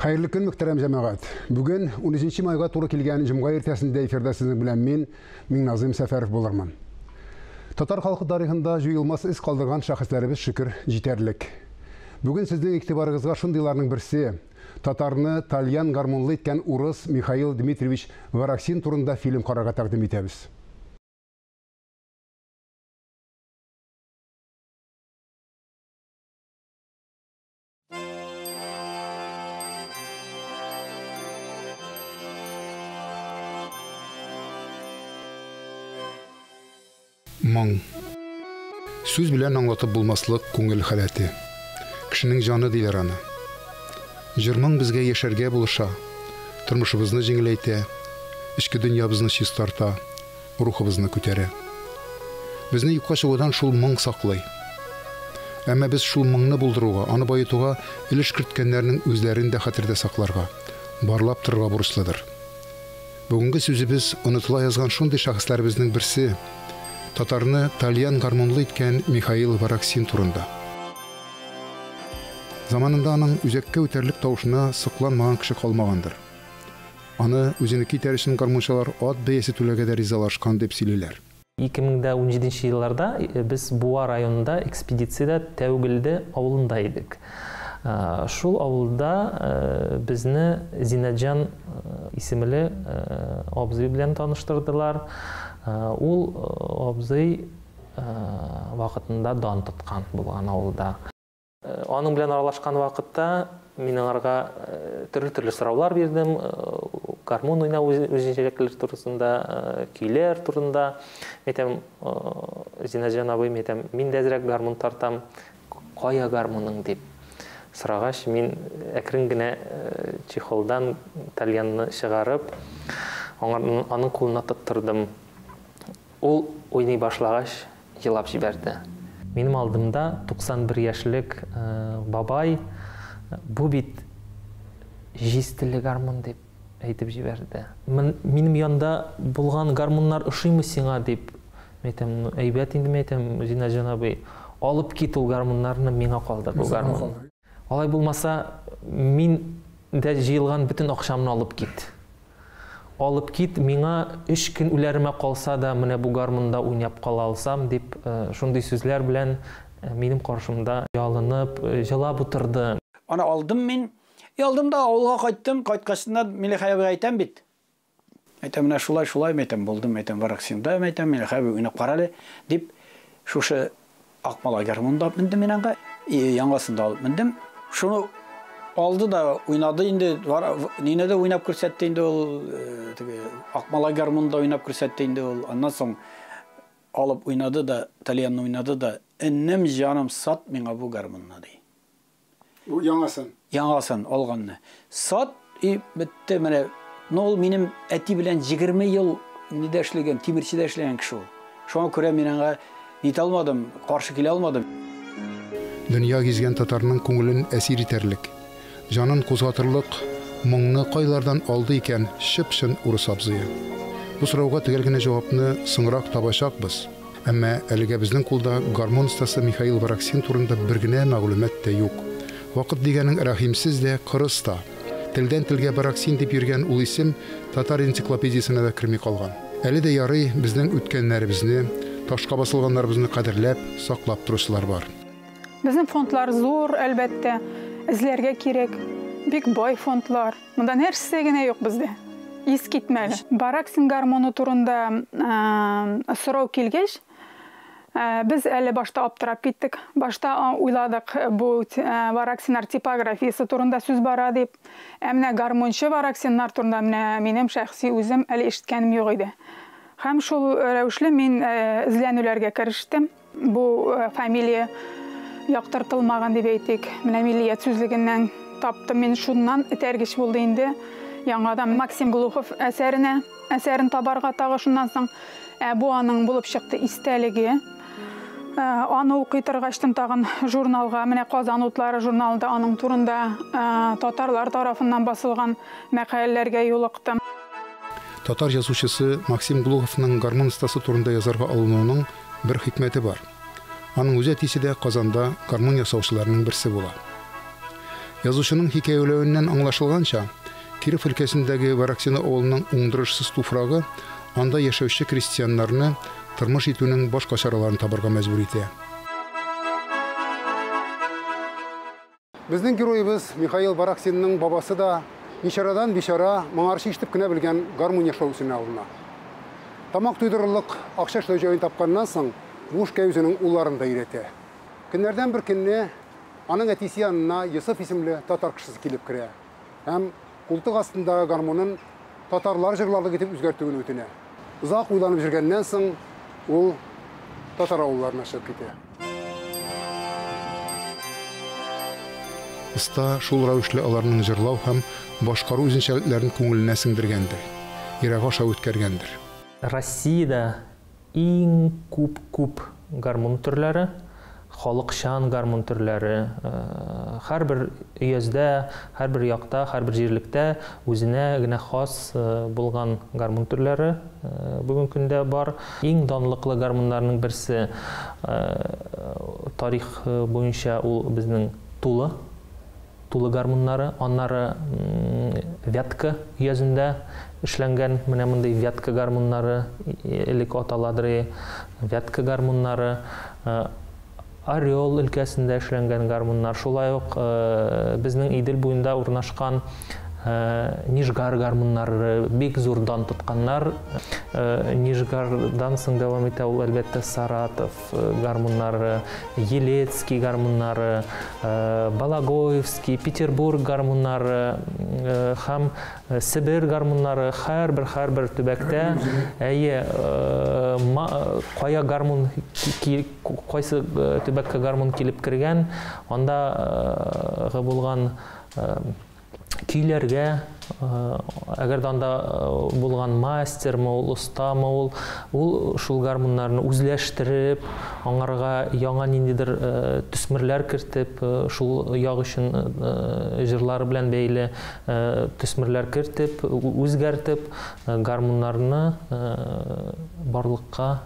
Хәерле көн, мөхтәрәм җәмәгать. Бүген 13 майга туры килгән җомга иртәсендә эфирда сезнең белән мин, Миңназыйм Сәфәров булырмын. Татар халкы тарихында җуелмас эз калдырган шәхесләребез шөкер җитәрлек. Бүген сезнең игътибарыгызга шундыйларның берсе, татарны тальян гармунлы иткән урыс Михаил Дмитриевич Вараксин турында фильм карарга тәкъдим итәбез. Моң. Сүз белән аңлатып булмаслык күңел халәте. Кешенең җаны диләр аны. Җыр-моң безгә яшәргә булыша, тормышыбызны җиңеләйтә, эчке дөньябызны чистарта, рухыбызны күтәрә. Безне юкка чыгудан шул моң саклый. Әмма без шул моңны булдыруга, аны баетуга өлеш керткәннәрнең үзләрен дә хәтердә сакларга, барлап торырга бурычлыдыр. Бүгенге сүзебез онытыла язган шундый шәхесләребезнең берсе, татарны тальян гармунлы иткән Михаил Вараксин турында. Заманында аның үзәккә үтәрлек тавышына сокланмаган кеше калмагандыр. Аны үзенеке итәр өчен гармунчылар ат бәясе түләргә дә ризалашкан дип сөйлиләр. 2017 елларда без Буа районында экспедициядә Тәүгелде авылында идек. Шул авылда безне Зинәтҗан исемле абзый белән таныштырдылар. Ул абзый вакытында дан тоткан булган авылда. Аның белән аралашкан вакытта мин аңарга төрле-төрле сораулар бирдем. Гармун уйнау үзенчәлекләре турысында, көйләр турында. Әйтәм, Зинаҗан абый, мин әйтәм, мин дә әзрәк гармун тартам. Кая гармуның дип сорагач, мин әкрен генә чехолдан тальянны чыгарып, аның кулына тоттырдым. Ул уйный башлагач, елап җибәрде. Минем алдымда 91 яшьлек бабай, бу бит җиз телле гармун дип әйтеп җибәрде. Минем янда булган гармуннар ошыймы сиңа дип, мин әйтәм, ну әйбәт инде, мин әйтәм, Зиннәтҗан абый, алып кит ул гармуннарны, миңа калдыр бу гармун. Алай булмаса, мин дә җыелган бөтен акчамны алып кит. Алып кит, миңа өч көн үләремә калса да, менә бу гармунда уйнап кала алсам, дип, шундый сүзләр белән минем каршымда ялынып, җылап утырды. Аны алдым мин. И алдым да авылга кайттым. Кайткачыннан Милехай абыйга әйтәм бит. Әйтәм, менә шулай, шулай, мәйтәм, булдым, мәйтәм, Вараксинда, мәйтәм, Милехай абый, уйнап кара әле, дип, шушы Акмалай гармунын да алып мендем мин аңа, яңасын да алып мендем. Шуны алды да уйнады инде, нине дә уйнап күрсәтте инде ул, теге Акмалай гармунын да уйнап күрсәтте инде ул. Аннан соң алып уйнады да, тальянны уйнады да, энем, җаным, сат миңа бу гармунны, ди. Бу яңасын. Яңасын алганны. Сат и бетте менә. Ну ул минем әти белән 20 ел нидә эшләгән, тимерчедә эшләгән кеше ул. Шуңа күрә мин аңа нитә алмадым, каршы килә алмадым. Дөнья гизгән татарның күңелен әсир итәрлек, җанын кузгатырлык моңны кайлардан алды икән чып-чын урыс абзые? Бу сорауга төгәл генә җавапны соңрак табачакбыз. Әмма әлегә безнең кулда гармун остасы Михаил Вараксин турында бер генә мәгълүмат та юк. Вакыт дигәнең рәхимсез дә, кырыс та. Телдән-телгә Вараксин дип йөргән ул исем татар энциклопедиясенә дә керми калган. Әле дә ярый, безнең үткәннәребезне, ташка басылганнарыбызны кадерләп, саклап торучылар бар. Безнең фондлар зур, әлбәттә, эзләргә кирәк. Бик бай фондлар. Монда нәрсә генә юк бездә. Искитмәле. Вараксин гармоны турында сорау килгәч, без әле башта аптырап киттек. Башта уйладык, бу Вараксиннар типографиясе турында сүз бара дип. Ә менә гармунчы Вараксиннар турында менә минем шәхси үзем әле ишеткәнем юк иде. Һәм шул рәвешле мин эзләнүләргә керештем. Бу фамилия яктыртылмаган дип әйтик. Менә миллият сүзлегеннән таптым мин, шуннан этәргеч булды инде. Яңадан Максим Глухов әсәренә, әсәрен табарга тагы шуннан соң. Ә бу аның булып чыкты истәлеге. Аны укый торгачтын тагын журналга, менә Казан утлары журналында аның турында татарлар тарафыннан басылган мәкаләләргә юлыктым. Татар язучысы Максим Глуховның гармун остасы турында язарга алынуының бер хикмәте бар. Аның үз әтисе дә Казанда гармун ясаучыларның берсе була. Язучының хикәяләвеннән аңлашылганча, Киров өлкәсендәге Вараксино авылының уңдырышсыз туфрагы анда яшәүче крестьяннарны тормыш итүнең башка чараларын табарга мәҗбүр итә. Безнең героебыз Михаил Вараксинның бабасы да ничарадан бичара моңарчы ишетеп кенә белгән гармун ясау эшенә алына. Тамак туйдырырлык акча эшләү җаен тапканнан соң, бу эшкә үзенең улларын да өйрәтә. Көннәрдән бер көнне аның әтисе янына Йосыф исемле татар кешесе килеп керә һәм култык астындагы гармунын татарлар җырларлык итеп үзгәртүен үтенә. Озак уйланып йөргәннән соң, ул татар авылларына чыгып китә. Оста шул рәвешле аларның җырлау һәм башкару үзенчәлекләрен күңеленә сеңдергәндер, йөрәге аша үткәргәндер. Россиядә иң күп-күп гармун төрләре, халыкчан гармун төрләре, һәрбер өяздә, һәрбер якта, һәрбер җирлектә үзенә генә хас булган гармун төрләре бүгенге көндә бар. Иң данлыклы гармуннарның берсе тарих буенча ул безнең Тула, Тула гармуннары, аннары Вятка өязендә эшләнгән менә мондый Вятка гармуннары, элек аталадыр, Вятка гармуннары, Орел өлкәсендә эшләнгән гармуннар, шулай ук безнең Идел буенда урнашкан Нижгар гармуннары бик зур дан тотканнар. Нижгардан соң дәвам итә ул, әлбәттә, Саратов гармуннары, Елецкий гармуннары, Балагоевский, Петербург гармуннары һәм Себер гармуннары. Һәрбер һәрбер төбәктә, әйе, кая гармун, кайсы төбәккә гармун килеп кергән, андагы булган көйләргә, әгәр дә анда булган мастермы ул, остамы ул, ул шул гармуннарны үзләштереп, аңарга яңа ниндидер төсмерләр кертеп, шул як өчен җырлары белән бәйле төсмерләр кертеп, үзгәртеп, гармуннарны барлыкка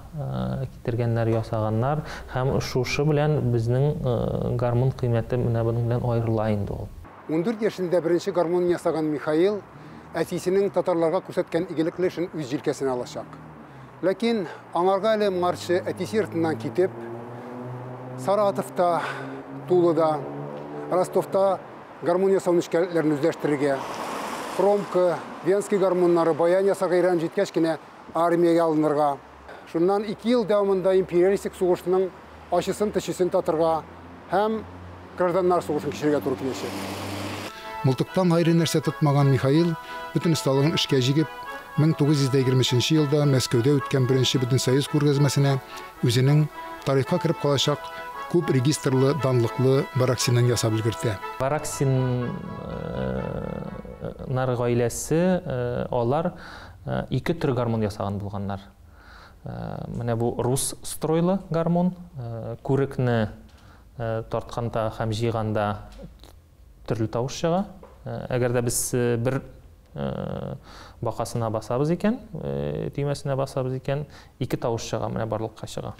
китергәннәр, ясаганнар һәм шушы белән безнең гармун кыйммәте менә моның белән аерыла инде ул. 14 яшендә беренче гармунын ясаган Михаил әтисенең татарларга күрсәткән игелекле эшен үз җилкәсенә алачак. Ләкин аңарга әле моңарчы әтисе йортыннан китеп, Саратовта, Тулада, Ростовта гармун ясау нечкәлекләрен үзләштерергә, хромка, венский гармуннары, баян ясарга өйрәнеп җиткәч кенә армиягә алынырга, шуннан 2 ел дәвамында империалистик сугышның ачысын-төчесен татырга һәм гражданнар сугышын кичерергә туры киләчәк. Мылтыктан гайре нәрсә тотмаган Михаил бөтен осталыгын эшкә җигеп, 1923 елда Мәскәүдә үткән беренче Бөтенсоюз күргәзмәсенә үзенең тарихка кереп калачак күп регистрлы данлыклы Вараксинын ясап өлгертә. Вараксиннар гаиләсе, алар ике төр гармун ясаган булганнар. Менә бу рус стройлы гармун, күрекне тартканда һәм җыйганда төрле тавыш чыга. Әгәр дә без бер бакасына басабыз икән, төймәсенә басабыз икән, ике тавыш чыга, менә барлыкка чыга.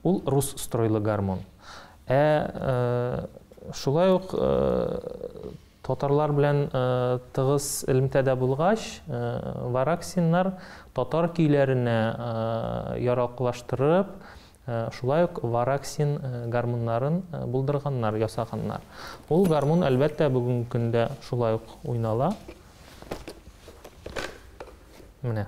Ул рус стройлы гармун. Ә шулай ук татарлар белән тыгыз элемтәдә булгач, Вараксиннар татар көйләренә яраклаштырып, шулай ук Вараксин гармуннарын булдырганнар, ясаганнар. Ул гармун, әлбәттә, бүгенге көндә шулай ук уйнала. Менә.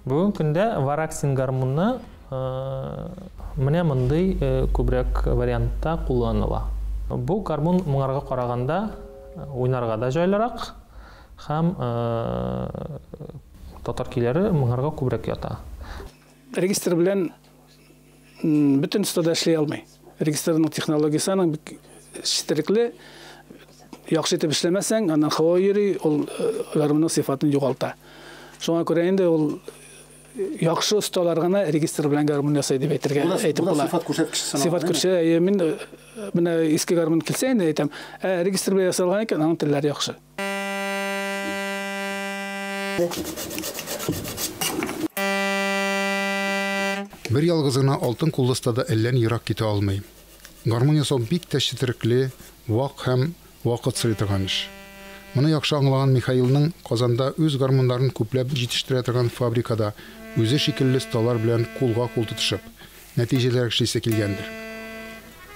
Бүгенге көндә Вараксин гармуны менә мондый күбрәк вариантта кулланыла. Бу гармун моңарга караганда уйнарга да җайлырак һәм татар көйләре моңарга күбрәк ята. Регистр белән бөтен студия эшли алмый. Регистрның технологиясе аның бик четерекле. Яхшы итеп эшләмәсәң, аннан һава йөри, ул гармунның сыйфатын югалта. Шуңа күрә инде ул яхшы осталар гына регистр белән гармун ясый дип әйтергә әйтеп була. Сыйфат күрсәткече санала. Сыйфат күрсәткече, мин менә иске гармун килсә инде әйтәм, регистр белән ясалган икән, аның телләре яхшы. Бер ялгыз гына алтын куллы оста да әллә ни ерак китә алмый. Гармун ясау бик тә четерекле, вак һәм вакыт сорый торган эш. Моны яхшы аңлаган Михаилның Казанда үз гармуннарын күпләп җитештерә торган фабрикада үзе шикелле осталар белән кулга-кул тотышып, нәтиҗәлерәк эшлисе килгәндер.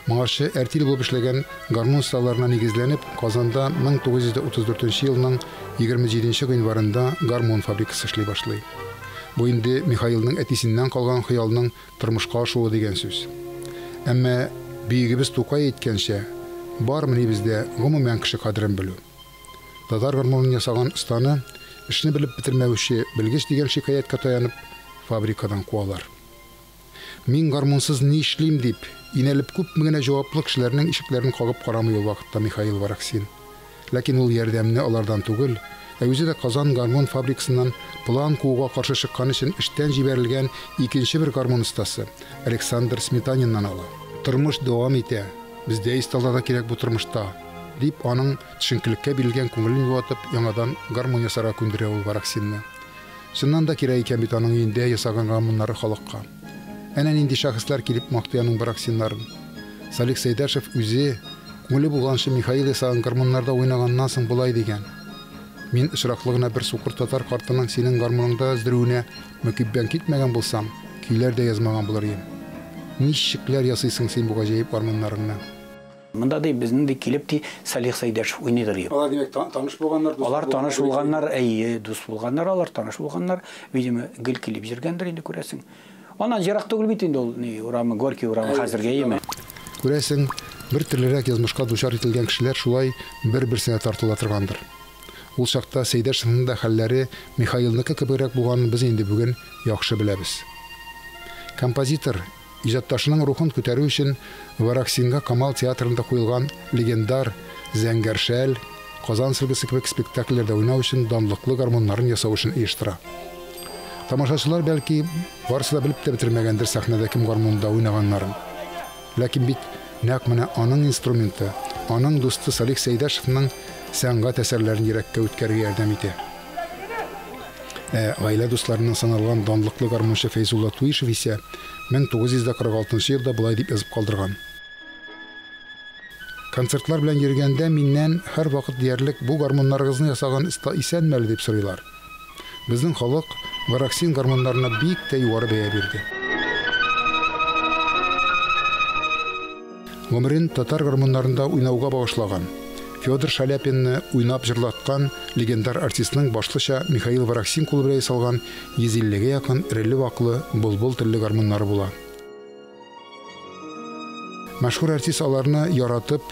Моңарчы әртил булып эшләгән гармун осталарына нигезләнеп, Казанда 1934 елның 27 нче гыйнварында гармун фабрикасы эшли башлый. Бу инде Михаилның әтисеннән калган хыялның тормышка ашуы дигән сүз. Әмма, бөегебез Тукай әйткәнчә, бармыни бездә гомумән кеше кадерен белү? Татар гармунын ясаган останы, эшне белеп бетермәүче белгеч дигән шикаятькә таянып, фабрикадан куалар. Мин гармунсыз ни эшлим, дип, инәлеп күпме генә җаваплы кешеләрнең ишекләрен кагып карамый ул вакытта Михаил Вараксин. Ләкин ул ярдәмне алардан түгел, ә үзе дә Казан гармун фабрикасыннан план кууга каршы чыккан өчен эштән җибәрелгән икенче бер гармун остасы, Александр Сметаниннан ала. Тормыш дәвам итә, бездәй осталар да кирәк бу тормышта, дип, аның төшенкелеккә бирелгән күңелен юатып, яңадан гармун ясарга күндерә ул Вараксинны. Чыннан да кирәк икән бит аның өендә ясаган гармуннары халыкка. Әнә нинди шәхесләр килеп мактый аның Вараксиннарын. Салих Сәйдәшев үзе, күңеле булганчы Михаил ясаган гармуннарда уйнаганнан соң болай дигән, Мин очраклы гына бер сукыр татар картының синең гармуныңда өздерүенә мөкиббән китмәгән булсам, көйләр дә язмаган булыр идем. Ничекләр ясыйсың син бу гаҗәеп гармуннарыңны? Монда ди безнең ди килеп ди Салих Сәйдәшев уйныйдыр дип. Алар димәк таныш булганнар, дус Алар таныш булганнар, әйе, дус булганнар, алар таныш булганнар. Видимо, гел килеп йөргәндер инде күрәсең. Аннан ерак түгел бит инде ул ни урамы, Горький урамы хәзергә әйеме? Күрәсең, бер төрлерәк язмышка дучар ителгән кешеләр шулай бер-берсенә тартыла торгандыр. Ул чакта Сәйдәшевнең дә хәлләре Михаилныкы кебегрәк булганын без инде бүген яхшы беләбез. Композитор, Иҗатташының рухын күтәрү өчен Вараксинга Камал театрында куелган легендар Зәңгәр шәл, Казан сөлгесе кебек спектакльләрдә уйнау өчен данлыклы гармуннарын ясау эшен оештыра. Тамашачылар, бәлки, барысы да белеп тә бетермәгәндер сәхнәдә кем гармунында уйнаганнарын. Ләкин бит нәкъ менә аның инструменты, аның дусты Салих Сәйдәшевның сәнгать әсәрләрен йөрәккә үткәрергә ярдәм итә. Ә гаилә дусларыннан саналган данлыклы гармунчы Фәйзулла Туишев исә 1946 елда болай дип язып калдырган. Концертлар белән йөргәндә миннән һәрвакыт диярлек бу гармуннарыгызны ясаган оста исәнме әле дип сорыйлар. Безнең халык Вараксин гармуннарына бик тә югары бәя бирде. Гомерен татар гармуннарында уйнауга багышлаган, Федор Шаляпинны уйнап җырлаткан легендар артистның башлыча Михаил Вараксин кулы белән ясалган 150 гә якын эреле-ваклы былбыл телле гармуннары була. Мәшһүр артист аларны яратып,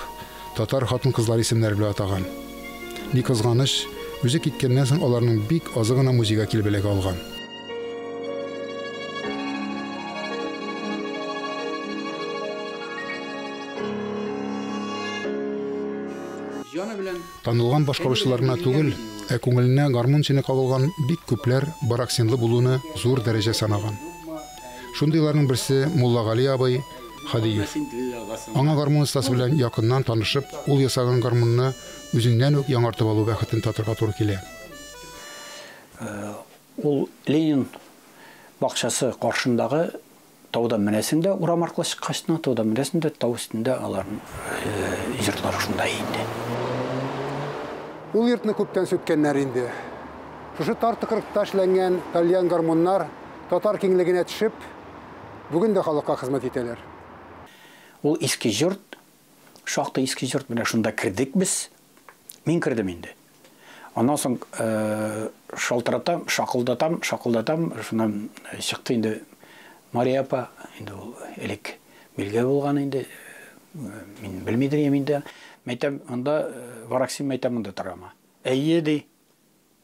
татар хатын-кызлары исемнәре белән атаган. Ни кызганыч, үзе киткәннән соң аларның бик азы гына музейга килеп эләгә алган. Танылган башкаручылар гына түгел, ә күңеленә гармун чене кагылган бик күпләр Бараксинлы булуны зур дәрәҗә санаган. Шундыйларның берсе Муллагали абый Һадиев. Аңа гармун остасы белән якыннан танышып, ул ясаган гармунны үзеннән үк яңартып алу бәхетен татырга туры килә. Ул Ленин бакчасы каршындагы таудан менәсең дә, урам аркылы чыккач кына таудан менәсең дә, тау өстендә аларның йортлары шунда инде. Ул йортны күптән сүткәннәр инде. Шушы тар тыкрыкта эшләнгән тальян гармуннар татар киңлегенә төшеп, бүген дә халыкка хезмәт итәләр. Ул иске йорт, шактый иске йорт, менә шунда кердек без. Мин кердем инде. Аннан соң шалтыратам, шакылдатам, шакылдатам, шуннан чыкты инде Мария апа, инде ул элек билгеле булган инде, мин белмидер идем инде. Мәйтәм, анда Вараксин мәйтәм, монда торама. Әйе, ди.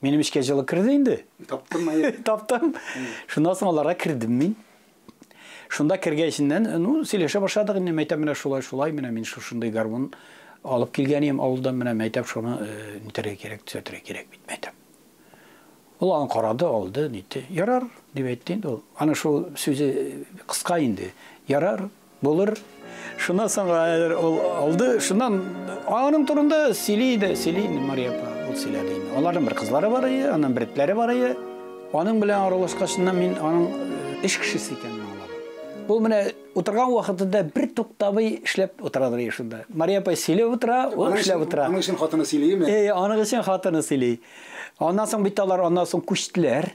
Минем эчкә җылы керде инде. Таптым, әйе. Таптым. Шуннан соң аларга кердем мин. Шунда кергәченнән, ну, сөйләшә башладык инде, мәйтәм, менә шулай, шулай, менә мин шушындый гармун алып килгән идем авылдан, менә мәйтәм, шуны нитәргә кирәк, төзәтергә кирәк бит, мәйтәм. Ул аны карады, алды, нитте. Ярар, дип әйтте инде ул. Аның шул сүзе кыска инде. Ярар, булыр. Шуннан соң ул алды, шуннан аның турында сөйли иде, сөйли инде Мария апа, ул сөйләде инде. Аларның бер кызлары бар иде, аның бер этләре бар иде. Аның белән аралашкачыннан мин аның эш кешесе икәнен аңладым. Ул менә утырган вакытында бер туктамый эшләп утырадыр шунда. Мария апай сөйләп утыра, ул эшләп утыра. Аның өчен хатыны сөйлиме? Аның өчен хатыны сөйли. Аннан соң бит алар аннан соң күчтеләр.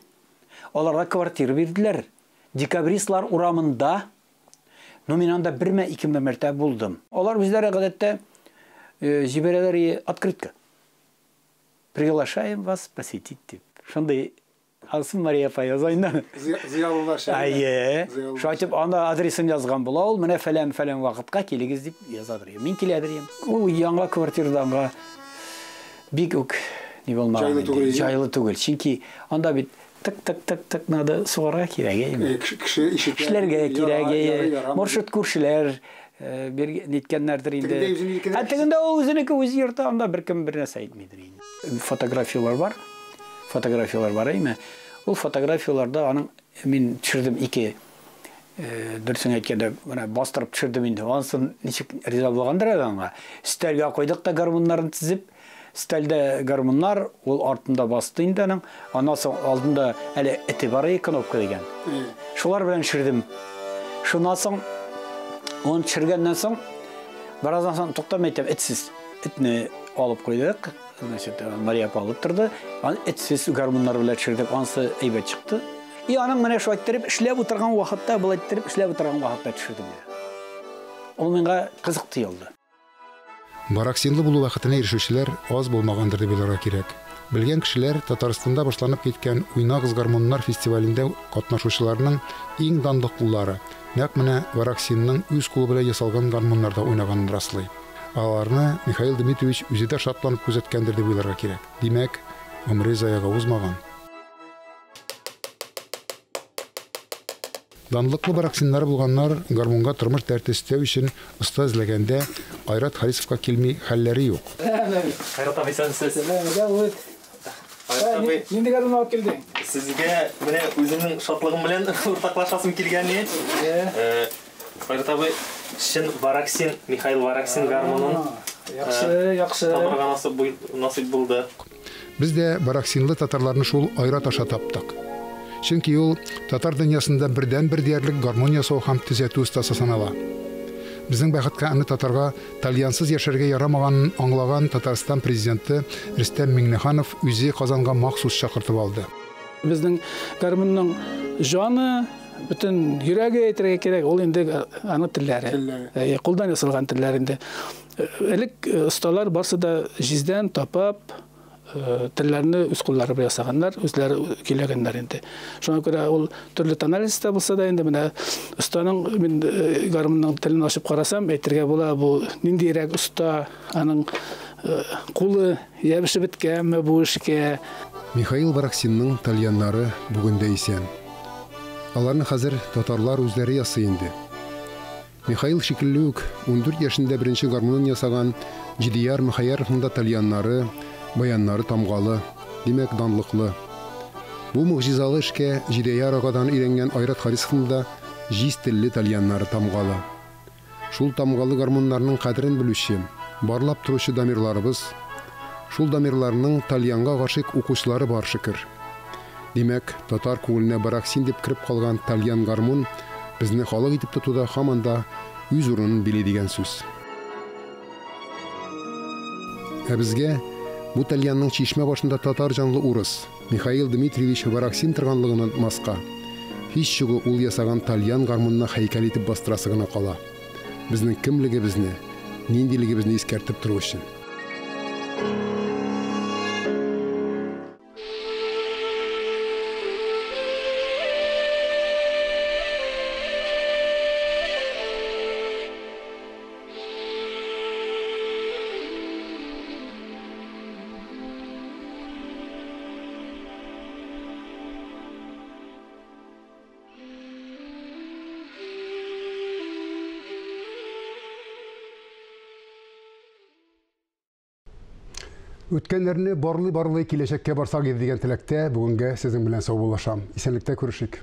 Аларга квартира бирделәр. Декабристлар урамында. Ну, мин анда берме-икеме мәртәбә булдым. Алар үзләре гадәттә җибәрәләр открытка. Приглашаем вас посетить дип. Шундый Алсын Мария апай яза инде. Зыялылар шәһәре. Әйе. Шулай итеп анда адресын язган була ул. Менә фәлән-фәлән вакытка килегез дип язадыр. Мин киләдер идем. Ул яңа квартираданга бик үк ни булмаган. Җайлы түгел. Чөнки анда бит тык-тык-тык-тык надо сугарга кирәк, әйеме? Кеше ишетә. Эшләргә кирәк, маршрут күршеләр ниткәннәрдер инде. Ә тегендә ул үзенеке үзе йорты, анда беркем бер нәрсә әйтмидер инде. Фотографиялар бар. Фотографиялар бар, әйеме? Ул фотографияларда аның мин төшердем ике, дөресен әйткәндә, менә бастырып төшердем инде. Ансын ничек риза булгандыр әле аңа. Өстәлгә куйдык та гармуннарын тезеп, өстәлдә гармуннар, ул артында басты инде аның. Аннан соң алдында әле эте бар иде, кнопка дигән. Шулар белән төшердем. Шуннан соң, аны төшергәннән соң, бераздан соң туктамай әйтәм, этсез. Этне алып куйдык. Значит, Мария апа алып торды. Аны этсез гармуннар белән төшердек. Ансы әйбәт чыкты. И аның менә шулай иттереп эшләп утырган вакытта, болай иттереп эшләп утырган вакытта төшердем. Ул миңа кызык тоелды. Вараксинлы булу вакытына ирешүчеләр аз булмагандыр дип уйларга кирәк. Белгән кешеләр Татарстанда башланып киткән Уйнагыз гармуннар фестивалендә катнашучыларның иң данлыклылары нәкъ менә Вараксинның үз кулы белән ясалган гармуннарда уйнаганын раслый. Аларны Михаил Дмитриевич үзе дә шатланып күзәткәндер дип уйларга кирәк. Димәк, гомере заяга узмаган. Данлыклы вараксиннары булганнар гармунга тормыш дәрте өстәү өчен оста эзләгәндә Айрат Харисовка килми хәлләре юк. Айрат абый, исәнмесез. Айрат абый, нинди гармун алып килдең? Сезгә менә үземнең шатлыгым белән уртаклашасым килгән иде. Айрат абый, чын Вараксин, Михаил Вараксин гармунын яхшы, яхшы табырга насыйп булды. Без дә вараксинлы татарларны шул Айрат аша таптык. Чөнки ул татар дөньясында бердән-бер диярлек гармун ясау һәм төзәтү остасы санала. Безнең бәхеткә аны татарга тальянсыз яшәргә ярамаганын аңлаган Татарстан президенты Рөстәм Миңнеханов үзе Казанга махсус чакыртып алды. Безнең гармунның җаны, бөтен йөрәге әйтергә кирәк, ул инде аны телләре. Кулдан ясалган телләр инде. Элек осталар барсы да җиздән тапап, телләрне үз куллары белән ясаганнар, үзләре көйләгәннәр инде. Шуңа күрә ул төрле тональностьта булса да инде менә останың мин гармунның телен ачып карасам, әйтергә була, бу ниндирәк оста, аның кулы ябышып беткәнме бу эшкә. Михаил Вараксинның тальяннары бүген дә исән. Аларны хәзер татарлар үзләре ясый инде. Михаил шикелле үк 14 яшендә беренче гармунын ясаган Җидияр Мөхәйяровның да тальяннары, баяннары тамгалы, димәк, данлыклы. Бу могҗизалы эшкә Җидияр агадан өйрәнгән Айрат Харисовның да җиз телле тальяннары тамгалы. Шул тамгалы гармуннарның кадерен белүче, барлап торучы дамирларыбыз, шул дамирларның тальянга гашыйк укучылары бар шөкер. Димәк, татар күңеленә Вараксин дип кереп калган тальян гармун безне халык итеп тотуда һаман да үз урынын били дигән сүз. Ә безгә бу тальянның чишмә башында татар җанлы урыс Михаил Дмитриевич Вараксин торганлыгын онытмаска, һич югы ул ясаган тальян гармунына һәйкәл итеп бастырасы гына кала. Безнең кемлегебезне, ниндилегебезне искәртеп тору өчен. Үткәннәрне барлый-барлый киләчәккә барсак иде дигән теләктә бүгенгә сезнең белән саубуллашам. Исәнлектә күрешик.